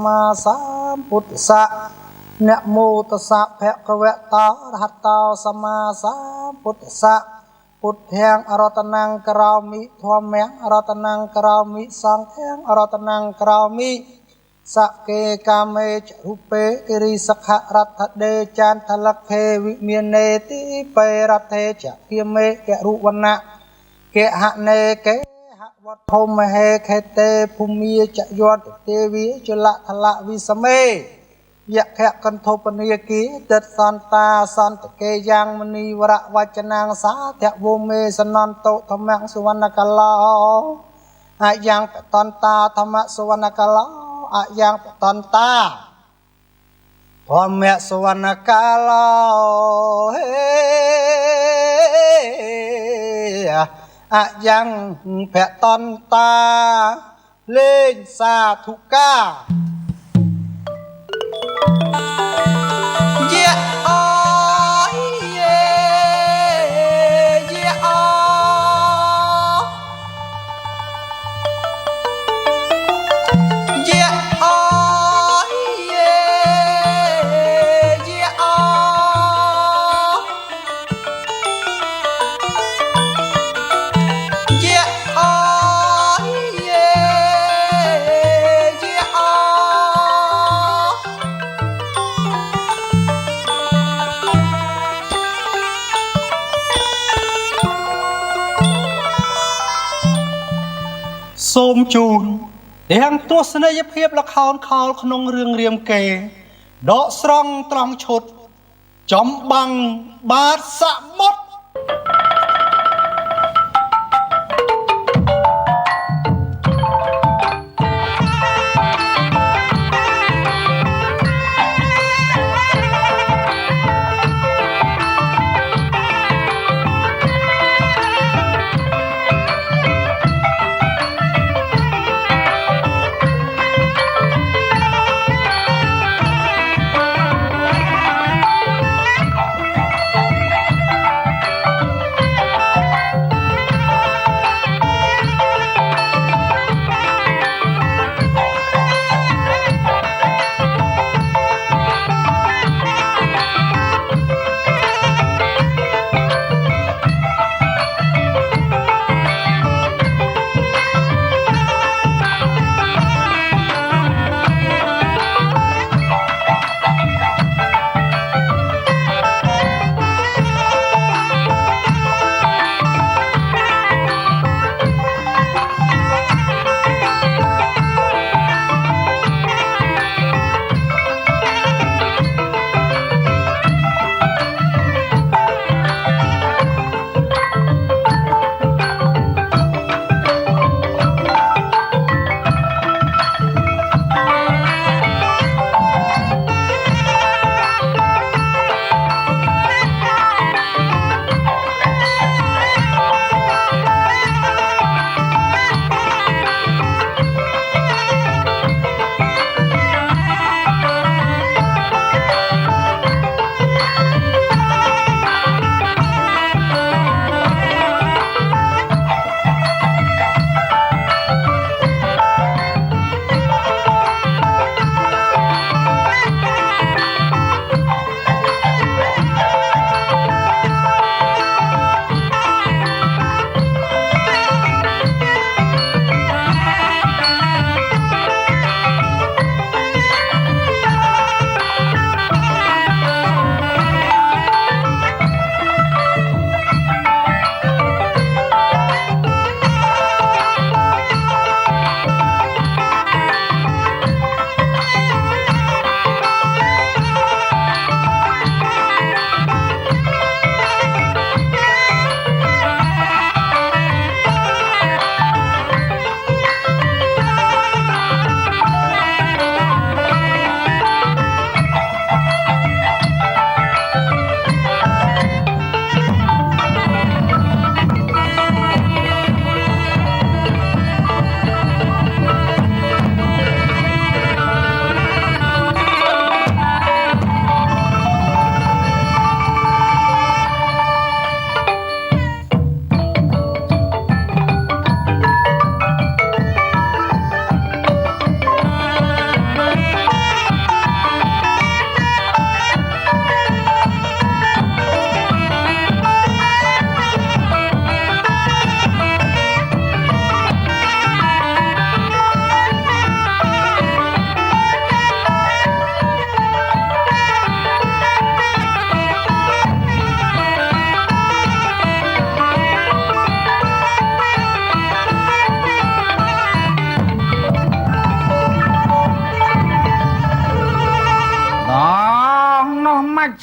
មាសម្ពុទ្ធស្សៈ នមោតស្សៈភគវតោអរហតោសម្មាសម្ពុទ្ធស្សៈ ពុទ្ធាំអរតនំក្រោមិ ធម្មំអរតនំក្រោមិ សង្ឃំអរតនំក្រោមិ សកេកាមេចរូបេគិរិសខរដ្ឋដេចានថលខេវិមាននេតិបេរដ្ឋេចគិមេករុវណៈកហនេកេហវត្ថុមហេខេតេភូមិចយន្តទេវីចលថលវិសមេយខកន្ធុបនីគីទិតសន្តាសន្តកេយ៉ាងមនីវរវចនាងសាធវមេសនន្តោធម្មសុវណ្ណកឡោអយ៉ាងបតន្តាធម្មសុវណ្ណកឡោអយ៉ាងបតន្តាធម្មសុវណ្ណកឡោហេអយ៉ាងភតន្តាលេងសាធុកាយៈអយយេយៈអយៈអយយេយៈអយៈអយេយៈអ សូមជូនទាំងទស្សនីយភាពល្ខោនខោលក្នុងរឿងរាមកេរ្តិ៍ដកស្រង់ត្រង់ឈុតចំបាំងបាទសមុទ្រ យ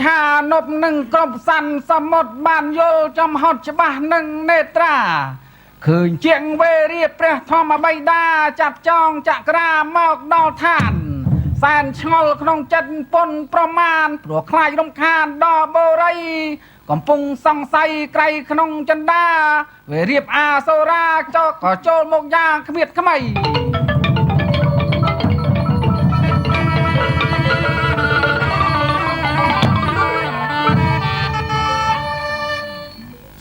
ឆានប់នឹងគ្រប់សន្សមុទ្របានយល់ចំហត់ច្បាស់នឹងនេត្រាឃើញជាងវេរាព្រះធម្មបិតាចាប់ចងចក្រាមកដល់ឋានសែនឆ្ងល់ក្នុងចិត្តពុនប្រមាណព្រោះខ្លាចរំខានដល់បរិយកំពុងសង្ស័យក្រៃក្នុងចិន្តាវេរៀបអាសូរាចោក៏ចូលមកយ៉ាងគ្មៀតខ្មៃ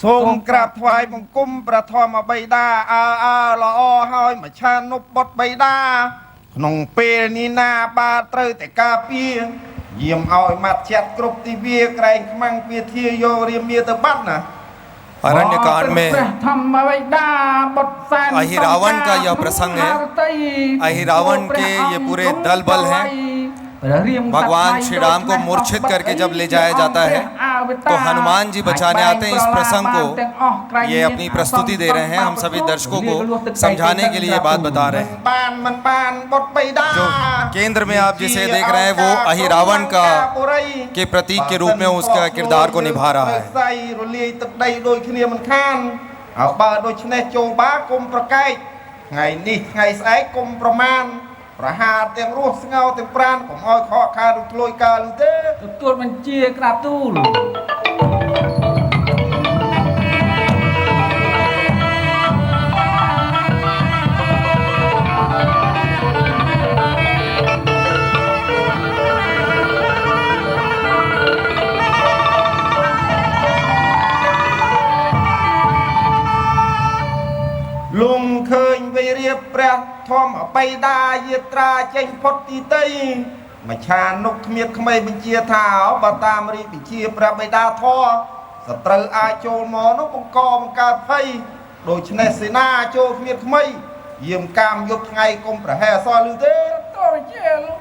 សូមក្រាបថ្វាយបង្គំព្រះធម្មបិតាអើអើល្អហើយមច្ឆានុបុត្របិតាក្នុងពេលនេះណាបាទត្រូវតែការពារយាមឲ្យម៉ាត់ចាត់គ្រប់ទិវាក្រែងខ្មាំងពាធាយករាមាទៅបាត់ណា अरण्य कांड में ព្រះធម្មបិតាបុត្រសែន अहिरावण का यह प्रसंग है। अहिरावण के ये पूरे दल बल हैं। भगवान श्री राम को मूर्छित करके जब ले जाया जाता है तो हनुमान जी बचाने आते हैं। इस प्रसंग को ये अपनी प्रस्तुति दे रहे हैं, हम सभी दर्शकों को समझाने के लिए ये बात बता रहे हैं। បានមិនបានបុត្របិតា जो केंद्र में आप जिसे देख रहे हैं वो अहिरावण का के प्रतीक के रूप में उसका किरदार को निभा रहा है। ស្អីរលាយទឹកដីដូចគ្នាមិនខានអើបើដូច្នេះចូលបាគុំប្រកែកថ្ងៃនេះថ្ងៃស្អែកគុំប្រមាណប្រហារទាំងរស់ស្ងោទាំងប្រានកុំឲ្យខកខានឬធ្លួយកើលទេ ទទួលបញ្ជាក្រាបទូល លងឃើញវិរិយព្រះធម្មបិតាយាត្រាចេញផុតទីតីមច្ឆានុកគ្មៀតក្មេបញ្ជាថាបើតាមរាជបញ្ជាព្រះបិតាធរសត្រូវអាចចូលមកនោះបង្កបង្កើតភ័យដូច្នេះសេនាចូលគ្មៀតក្មេយាមកាមយប់ថ្ងៃកុំប្រហែសអសឬទេ ទទួលបញ្ជាលោក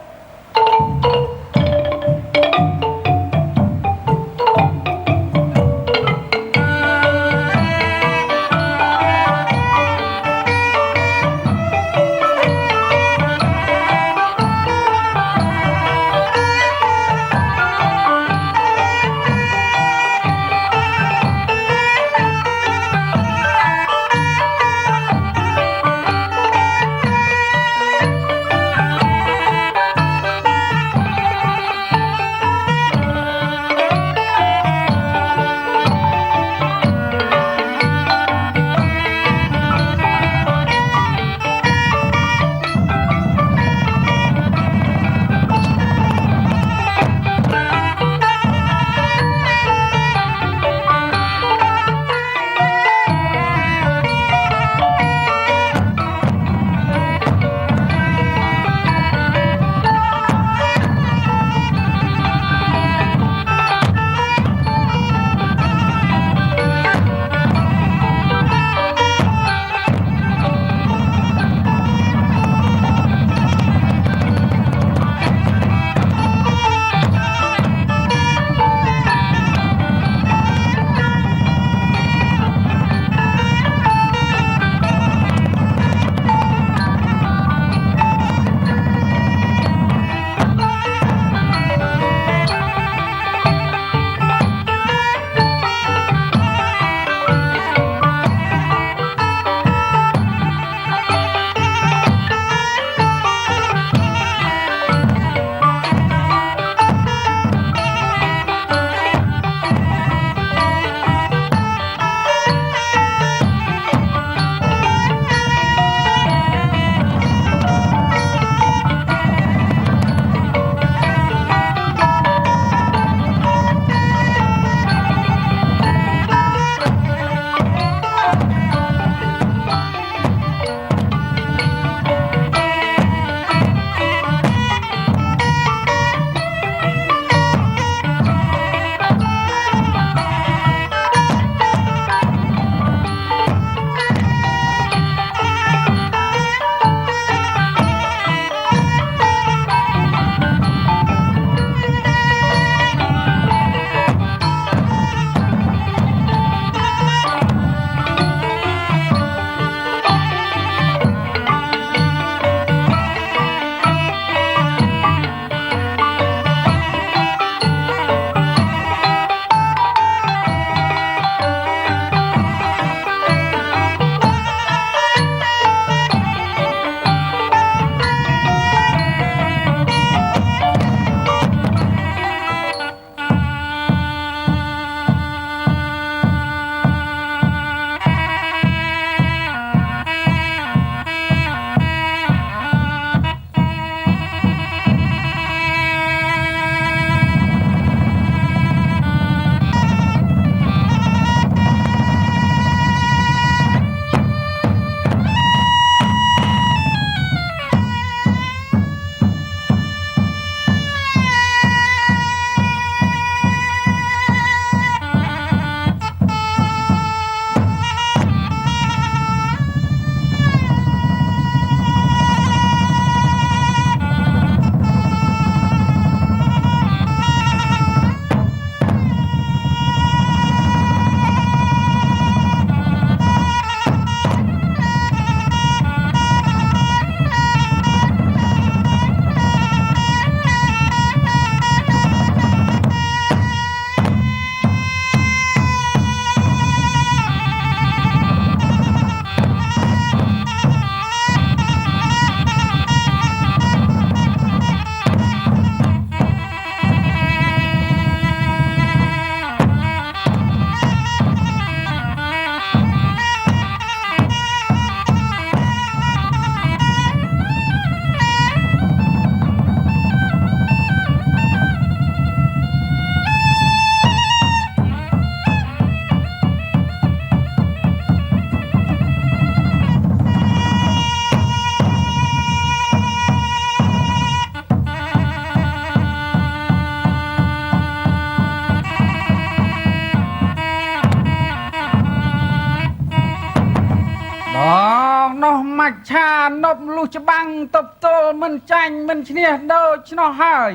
ច្ឆានប់លុះច្បាំងទប់ទល់មិនចាញ់មិនឈ្នះដូច្នោះហើយ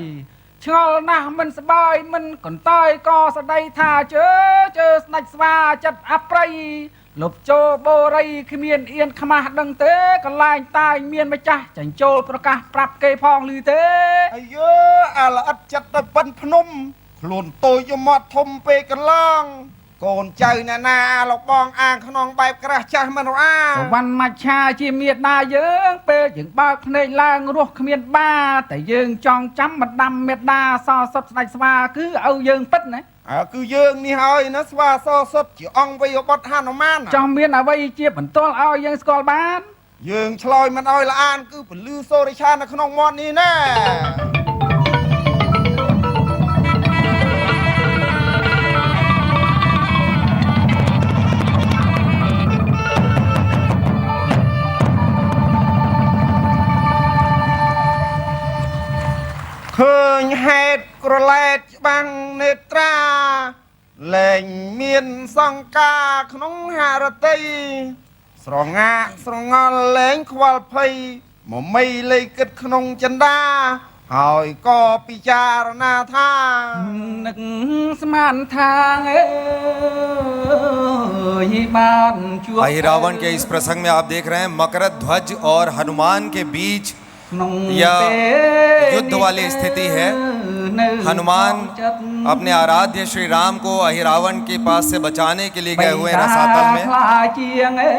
ឆ្ងល់ណាស់មិនសบายមិនកន្តើយក៏ស្ដីថាជើជើស្ដេចស្វាចិត្តអប្រ័យលុបចូលបូរីគ្មានអៀនខ្មាស់ដឹងទេកន្លែងតាយមានម្ចាស់ចាញ់ចូលប្រកាសប្រាប់គេផងឮទេ អាយអាល្អិតចិត្តទៅប៉ិនភ្នំខ្លួនតូចយមាត់ធំពេកកន្លងកូនចៅអ្នកណាលោកបងអាងក្នុងបែបក្រាស់ចាស់មិនរអា សវណ្ណមច្ឆាជាមេដាយើងពេលយើងបើកភ្នែកឡើងរស់គ្មានបាតែយើងចង់ចាំបណ្ដាំមេដាសសុតស្ដេចស្វាគឺឪយើងពិតណា អើគឺយើងនេះហើយណាស្វាសសុតជាអង្គវេយបុត្រហនុមាន ចង់មានអ្វីជាបន្ទាល់ឲ្យយើងស្គាល់បាន យើងឆ្លើយមិនឲ្យល្អអានគឺពលឺសូរិឆានៅក្នុងមាត់នេះណាឃើញហេតុក្រឡែតច្បាំងនេត្រាលែងមានសង្ការក្នុងហរតីស្រងាកស្រងល់លែងខ្វល់ភ័យមមីលៃគិតក្នុងចិន្តាហើយក៏ពិចារណាថា នឹកស្មានថាអើយបានជួប अहिरावण के इस प्रसंग में आप देख रहे हैं मकर ध्वज और हनुमान के बीच ក្នុង यह ពេល युद्ध वाली स्थिति है। នៅ हनुमान ចិត្ត अपने आराध्य श्री राम को अहिरावण के पास से बचाने के लिए गए हुए हैं रसातल में। ខ្លាជាងអើ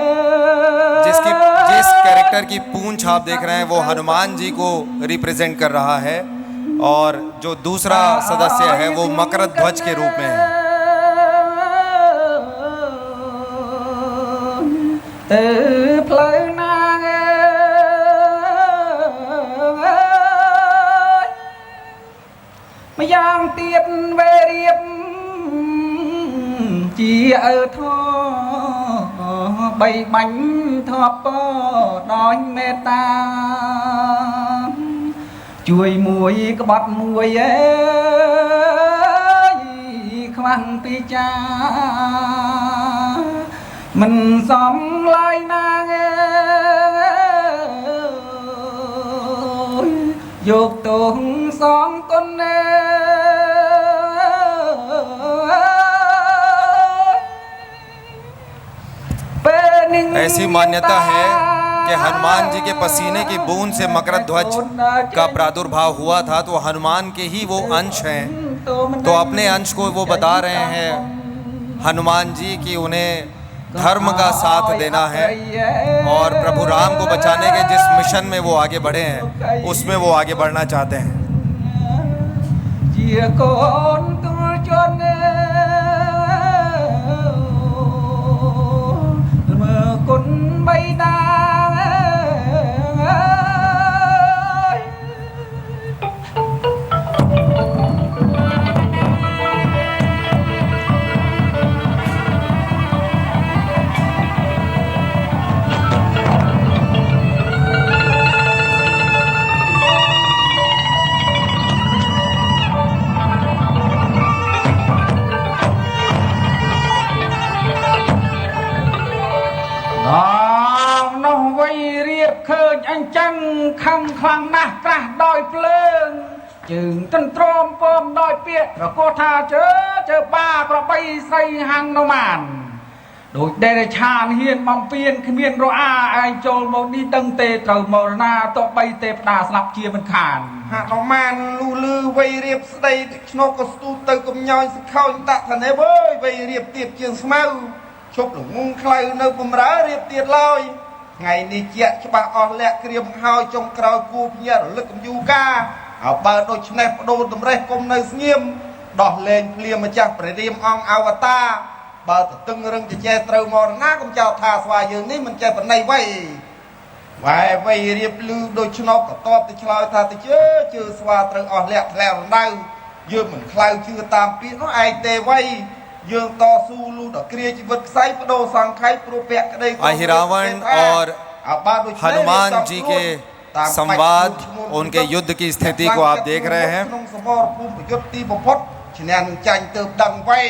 जिसकी जिस कैरेक्टर की पूंछ आप देख रहे हैं वो हनुमान जी को रिप्रेजेंट कर रहा है और जो दूसरा सदस्य है वो मकर ध्वज के रूप में है। ទៅផ្លូវណាអើយម្យ៉ាងទៀតវេរៀបជាឪធបីបាញ់ធបដោយមេត្តាជួយមួយក្បត់មួយអើយខ្វះពីចាមិនសមឡើយណាអើយយកទងសងគុណអើយពេលនេះ ऐसी मान्यता है कि हनुमान जी के पसीने की बूंद से मकर ध्वज का प्रादुर्भाव हुआ था, तो हनुमान के ही वो अंश हैं। तो अपने अंश को वो बता रहे हैं हनुमान जी कि उन्हें धर्म का साथ देना है और प्रभु राम को बचाने के जिस मिशन में वो आगे बढ़े हैं उसमें वो आगे बढ़ना चाहते हैं। ជាកូនទូលជនអើយមើលគុណបៃតាអើយ ដល់នោះវៃរៀបឃើញអញ្ចឹងខឹងខ្លាំងណាស់ក្រាស់ដោយភ្លើងជើងទន្ទ្រាំពមដោយពាក្យប្រកួតថាជើជើបាក្របីស្រីហាំងនុមានដូចដេរឆានហ៊ានបំពេញគ្មានរអាឯងចូលមកនេះដឹងទេត្រូវមរណាតបីទេផ្ដាស្លាប់ជាមិនខាន ហនុមានលូលឺវៃរៀបស្ដីឆ្នោកក៏ស្ទូទៅកំញោយសខោញដាក់ថានេះវើយវៃរៀបទៀតជាងស្មៅឈប់ល្ងងខ្លៅនៅបំរើរៀបទៀតឡើយថ្ងៃនេះជាក់ច្បាស់អស់លាក់ក្រៀមហើយចុងក្រោយគួភ្ញាក់រលឹកកំយូកាហើយបើដូច្នេះបដូរតម្រេះគុំនៅស្ងៀមដោះលែងភ្លាមម្ចាស់ព្រះរាមអង្គអវតារបើទទឹងរឹងចចេះត្រូវមរណាកុំចោទថាស្វាយើងនេះមិនចេះបណៃវៃវ៉ែវៃរៀបលឺដូចឆ្នោតក៏តបទៅឆ្លើយថាទៅជឿជឿស្វាត្រូវអស់លាក់ធ្លាក់រណ្ដៅយើងមិនខ្លៅជឿតាមពាក្យនោះឯងទេវៃយើងតស៊ូលុះដល់គ្រាជីវិតខ្សែបដូរសង្ខ័យព្រោះពាក់ក្តី अहिरावण और អើបើដូច្នេះ हनुमान जी के संवाद उनके युद्ध की स्थिति को आप देख रहे हैं। ក្នុងសមរភូមិប្រយុទ្ធទីបំផុតឈ្នះនឹងចាញ់ទៅដឹងវៃ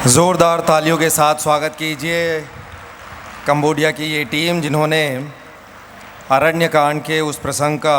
जोरदार तालियों के साथ स्वागत कीजिए कंबोडिया की ये टीम, जिन्होंने अरण्यकांड के उस प्रसंग का